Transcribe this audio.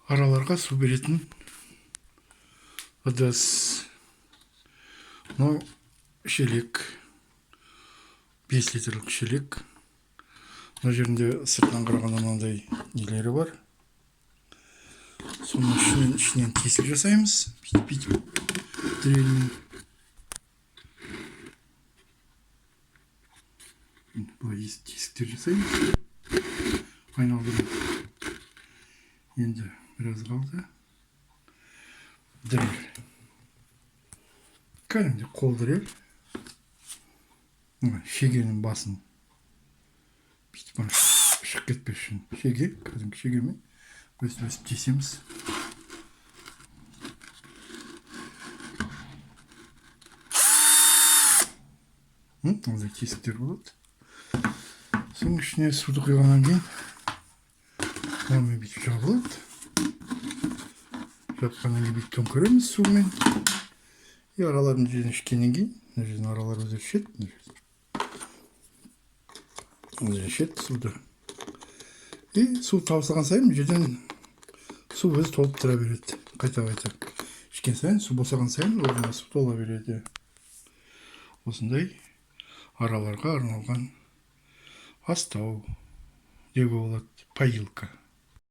Араларға су беретін ыдыс. Мынау шелек, 5 литрлік шелек. Мына жерінде сыртынан қарағанда мынандай нелері бар. Соның ішінен тесік жасаймыз. Бүйтіп, бүйтіп дрельмен. Былай тесіктер жасаймыз. Айналдырып. Енді біраз қалды. Дрель. Кәдімгідей қол дрель. Мына шегенің басын бүйтіп мына шығып кетпес үшін шеге, кәдімгі шегемен өстіп өстіп тесеміз. Мындай тесіктер болады. Соның ішіне суды құйғаннан кейін мынамен бүйтіп жабылады. Жапқаннан кейін бүйтіп төңкереміз сумен. И араларын жерден ішкеннен кейін мына жерден аралар өздері ішеді, мына жерден. Өздері ішеді суды. И су таусылған сайын мына жерден су өзі толып тұра береді. Қайта-қайта ішкен сайын, су босаған сайын орнына су тола береді. Осындай араларға арналған астау деуге болады, поилка.